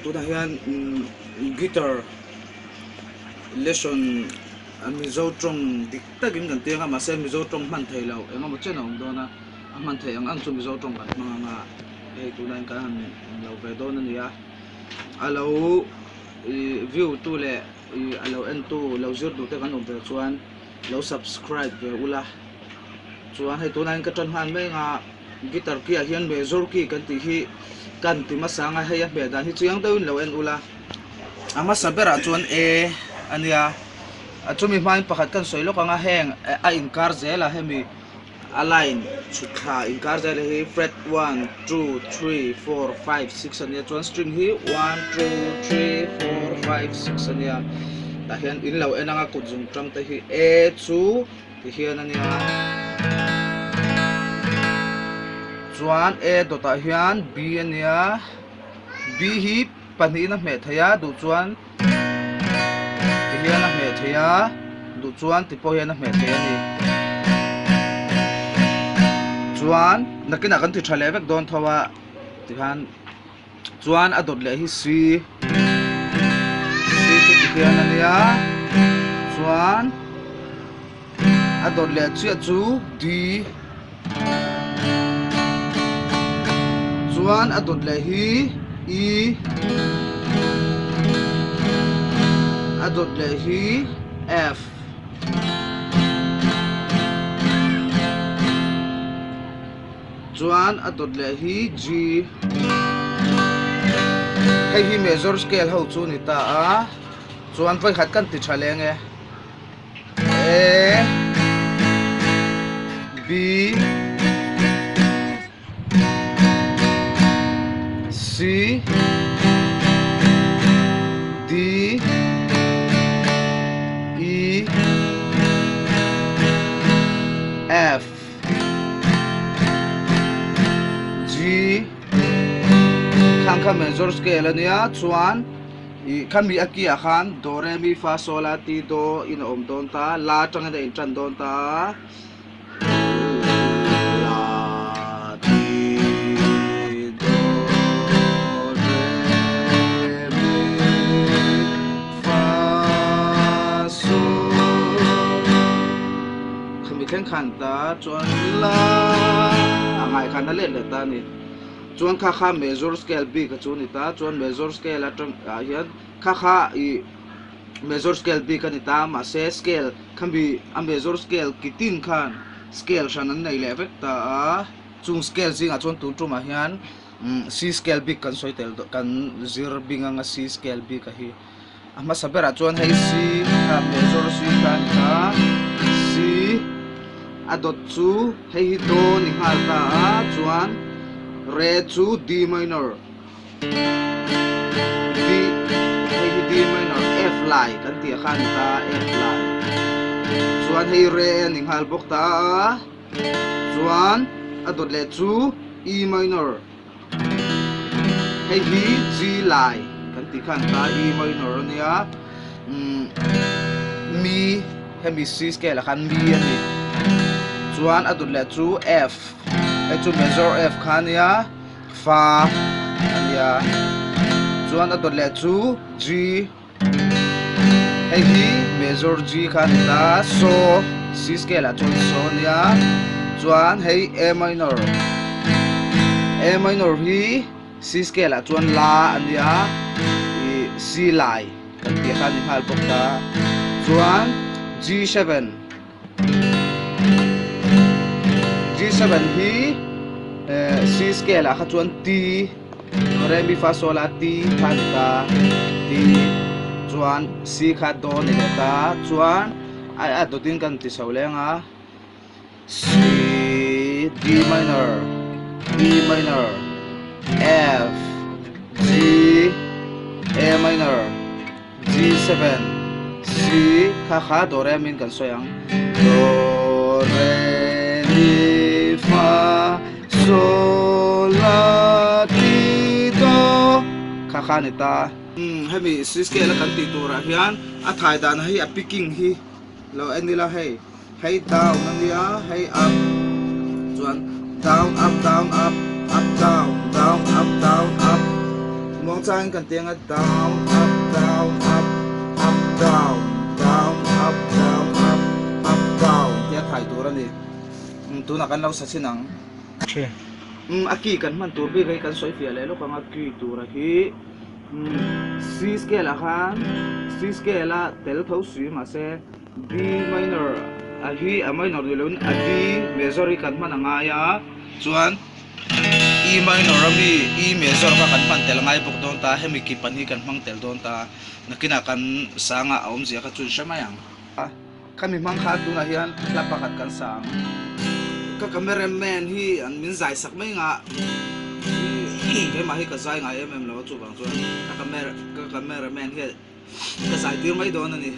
Tunah hian guitar lesson Mizo tawng dik takin kan tiang a mahse Mizo tawng hman theih loh eng emaw chen a awm dawn a, a hman theih ang ang chu Mizo tawng kan hmang ang a, hei tunah hian kan han lo ve dawn a ni a, a lo view tu leh a lo en tu lo zir duh te kan awm ve chuan lo subscribe ve ula chuan hei tunah hian ka tan nghal mai ang a. Guitar key ah hian major key kan tih hi kan ti hmasa ang a, hei a hmeh dan hi chiang deuhin lo en ula. A hmasa berah chuan A a nia, a chumi hmain pakhat kan sawi lawk ang a, heng a inkar zel a hemi a line chhuk thla inkar zel hi fret one two three four five six a nia chuan string hi one two three four five six a nia tah hian in lo en ang a kut zung tang te hi A chu Ti hian a nia. Chuan A dawtah hian B a nia. B hi pahnihin a hmeh thei a, duh chuan ti hian a hmeh thei a, duh chuan ti pawh hian a hmeh thei a ni. Chuan nakinah kan ti tha leh vek dawn tho a, tikhan Chuan a dawt leh hi C C chu ti hian a nia chuan a dawt leh chiah chu D chuan a dawt leh hi E a dawt leh hi F. Chuan a dawt leh hi G. Hei hi major scale ho chu ni ta a, chuan vawikhat kan ti tha leng e. A B C D E F. G khang kha major scale a nia chuan ih khami a kiah khan do re mi fa sol la ti do in a awm dawn ta la atangin a intan dawn ta la ti do re mi fa sol. Khami thleng khan ta chuan la a ngai khan a let leh ta a ni. Chuan kha kha major scale bik a chu a ni ta, chuan major scale atang ah hian kha kha ih major scale bik a ni ta mahse scale khami a major scale ki tin khan scale hran an nei leh vek ta a, chung scale zingah chuan tun tumah hian C scale bik kan sawi tel kan zir bing anga C scale bik a hi. A hmasa berah chuan hei C kha major C kha a ni ta, C a dawt chu hei hi do ni nghal ta a, chuan re chu D minor, D hei hi D minor F lai kan tih kha a ni ta F lai, chuan hei re a ni nghal bawk ta a, chuan a dawt leh chu E minor. Hei hi G lai kan tih khan ta E minor a nia umm mi hemi C scale ah khan mi a ni chuan a dawt leh chu F hei chu major F kha a nia fa a nia chuan a dawt leh chu G hei hi major G kha a ni ta so C scale ah chuan so a nia chuan hei A minor A minor hi C scale ah chuan la a nia ih C lai kan tih kha a ni nghal bawk ta chuan G7 G7 hi C scale ah kha chuan T Re mi fa sol la T kha ni ta T chuan C kha do ni leh ta chuan a a dawtin kan ti chho leng a C D minor E minor F G A minor G7 C kha kha do re min kan sawi ang do re mi fa sol la ti do kha kha ni ta. Umm hemi C scale a kan tih turah hian a thai dan hi a picking hi lo en ila hei hei down a nia hei up chuan down up down up up down down up down up. Muangchangin kan ti anga down up down up up down down up down up up down tia thai tur a ni. Tunah kan lo sa chhin ang. A key kan hman tur bik hi kan sawi fiah leh lawk ang a key tura hi C scale ah khan C scale a tel tho si mahse D minor a hi a minor ni loin a D major hi kan hman a ngai a chuan E minor a mi E major kha kan hman tel ngai bawk dawn ta hemi ki pahnih kan hmang tel dawn ta nakinah kan sangah a awmzia kha chu in hre mai ang. Khami hmang khan tunah hian hla pakhat kan sa ang. Ka cameraman hi an min zai sak mai nga keimah hi ka zai ngai em em lo a chuvang chuan ka camera ka cameraman hian ka zai tir mai dawn a ni.